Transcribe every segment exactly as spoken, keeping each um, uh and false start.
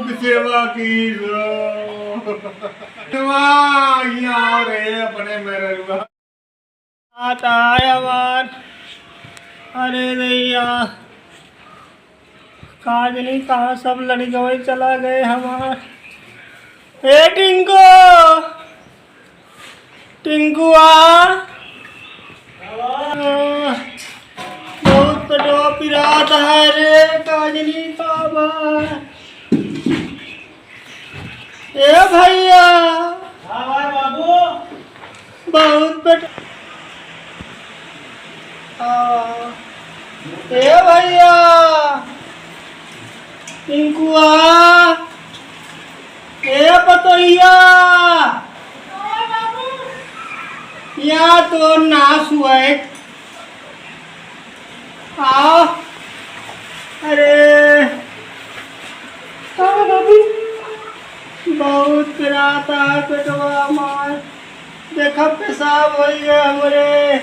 सेवा की। वाह, यहाँ रे अपने मेहररुआ। आता है हमार। अरे भैया, का जानी कहाँ सब लड़िकवै चला गए हमार। ए टिंकू, टिंकुआ, बहुत पेटवा पिरात है रे, का जानी का बा। ए भैया। हाँ भाई बाबू। बहुत पेट, हाँ। ए भैया, टिंकुआ, ए पतोहिया, या तो नास हुआ है। आ, अरे, का बाबू? बहुत पिरात है पेटवा हमार। देखा, पेशाब होइ गया हमरे।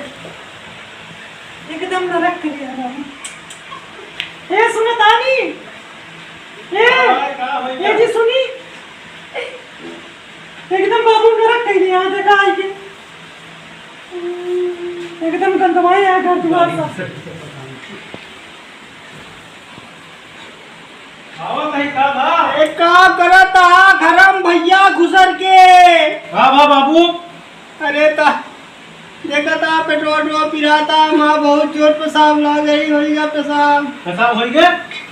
एकदम नरक कर दिया बाबू। ए, सुनो तानी। ए, का, का होइ ए गया? जी सुनी। एकदम बाबू नरक कर दिया, देखा आई के। एकदम गंदवाई है घर दुआर सब। आवत है का बा? ए, का करत हा घरम भैया घुसर के? का बा बाबू? अरे ता, देखा ता पेटवा वेटवा पिराता, माँ बहुत जोर पेशाब लाग गई, होइगा पेशाब। पेशाब होइगे?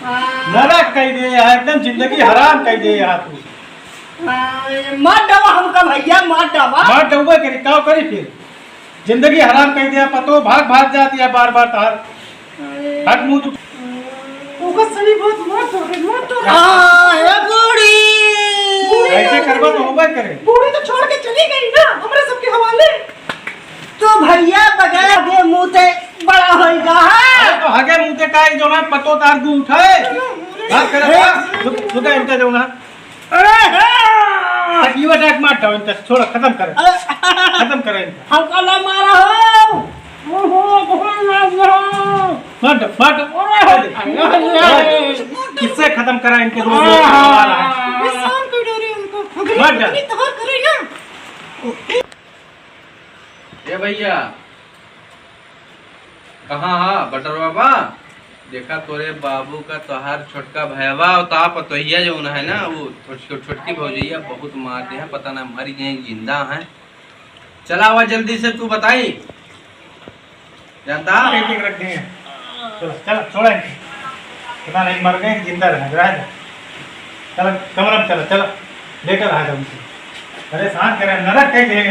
हाँ। नरक कइ दे यार, एकदम जिंदगी हराम कइ दे यार तू। हाँ, ये मार डावा हमका भैया, मार डावा। मार डावा करी, का करी फिर? जिंदगी हराम कइ दिया, पतो भाग भाग जाती है बार बार तार। अरे। हट मुंह तू। ओकर सही बात मत हो रे, मत हो रे। हाँ, ए बूढ़ी। बूढ़ी ऐसे ना करबा तो होबे करे। बूढ़ी तो छोड़ के चली गई ना, हमरे सबके हवाले। तो भैया बगैर हगे मुंह से बड़ा होइगा, हाँ? अरे तो हगे मुंह से का, जो ना पतो तार गू उठाए। बात करे का? रुक, रुक, इनका जो ना। अरे हे! तकलीफ अटैक मार डाओ इनका, छोड़ो, खत्म करो। अरे! खत्म करो इनका। हमका ना मारा हो। ओहो, बहुत मार रहा हो। मार दो, मार दो। अरे! किससे खत्म करा इनके रोज रोज का वाला है। ये शाम को डरे उनको। मार दो। इतनी तोहर करे ना। ए भैया, कहाँ हा बटरवा बा? देखा तोरे बाबू का, तोहार छोटका भैया और तोहार पतोहिया जौन है ना, वो छोट-, छोट-, छोटकी भौजैया बहुत मारते हैं, पता ना मर गए जिंदा हैं। चला आवा जल्दी से, तू बताई जानता? एक एक रख दिए। चलो, चलो, छोड़ा इनके। पता नहीं मर गए जिंदा रहे, रह जा। चलो, कमरा में चलो, चलो। लेटर आ जाओ उनसे। परेशान करे, नरक कह देंगे।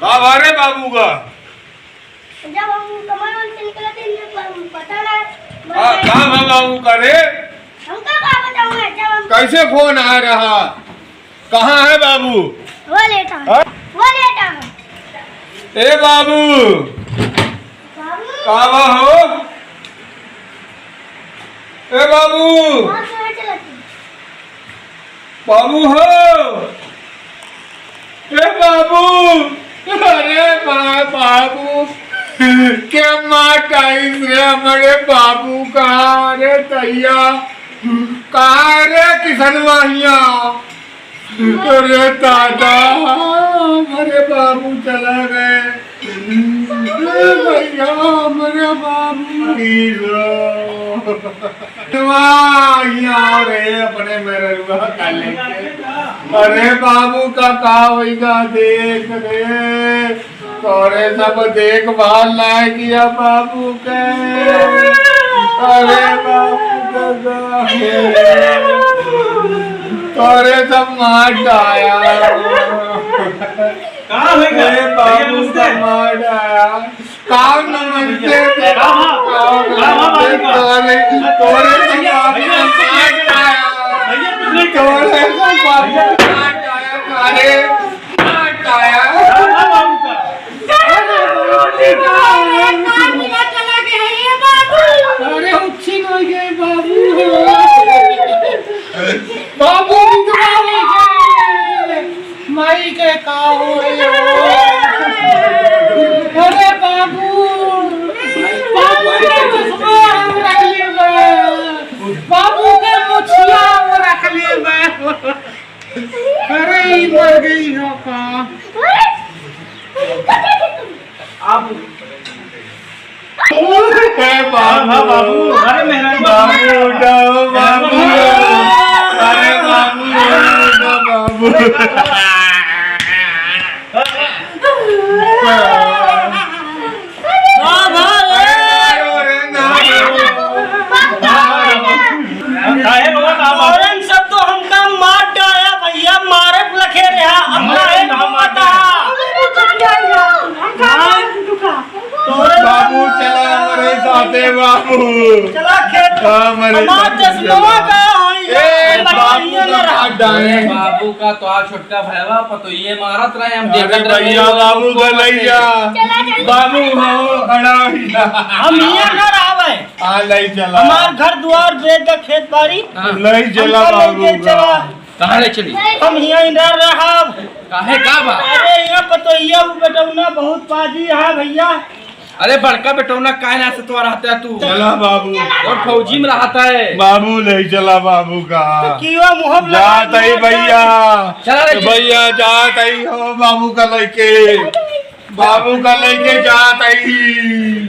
का बारे बाबू का? जब हम कमर वाले से निकले थे, इन्हें प-, पता ना, का, का बा बाबू का रे? हमका का बताऊं मैं, जब हम कैसे फोन आ रहा? कहाँ है बाबू? वो लेटा है। हाँ? वो लेटा है। ए बाबू। बाबू। का बा हो? ए बाबू। बाबू हो। ए बाबू। अरे बा-, बाबू। के मार डाइस रे हमरे बाबू का। अरे दैया। कहाँ रे किसनवा हियाँ? अरे दादा, हमरे बाबू चला गए। अरे भैया, हमरे बाबू। वाह, यहाँ रे अपने मेहररुआ का लेके। अरे बाबू का का होइगा देख रे। तोरे सब देखभाल ना किया बाबू के। अरे बाबू दादा। तोरे सब मार डाया। का होइगा? अरे बाबू भैया, नमस्ते। सब मार डाया। काम न मिलते थे। का बा? काम न का बा मिलते बाबू का? तोरे, तोरे सब भैया, बाबू भैया, मार डाया। भैया, कुछ नहीं। तोरे सब बाबू भैया। मार डाया। अरे। अरे, उच्छिन हो गए बाबू। बाबू विधवा हो गए। माई के का हो गए? अरे बाबू, बाबू के चश्मा उड़ा लिए। अब हे बाबू, बाबू, अरे मेहरारू बाबू, उठाओ बाबू, अरे बाबू, उठाओ बाबू। हाँ, हाँ, रे। काहे रोवत आ बाबू? औरन सब तो हमका मार डाया भैया, मारे लखे रहा, अब काहे रोवत आ? बाबू चला हमरे साथे बाबू। चला खेत। हाँ, हमरे हमार साथे चश्मा चला। का होई? ए, हम बाबू भैया का ना रहा। मार डाए। अरे बाबू का तो आज छोटका भैया पतोहिए मारत रहे, हम अरे देखत रहे भैया, लोग बाबू को का लइया। चला, चला। बाबू, हाँ, खड़ा हो गया। हम हियाँ ना रहबे। हाँ, लइ चला। हमार घर दुआर बेच दे, खेत बाड़ी। हाँ। लइ चला हमका बाबू लइके का। चला। कहाँ ले चली? हम हियाँ ही ना रहब। काहे, का बा? अरे, हियाँ पतोहिया उ बेटौना बहुत पाजी है भैया। अरे, बड़का बेटौना काहे ना से तो रहता है तू? चला बाबू। और फौजी में रहता है। बाबू, लइ चला बाबू का। तो कियो मुँह में जात लगा ही दिया भैया। चला रे। भैया, जात ही हो बाबू का लइके। बाबू का लइके जात ही।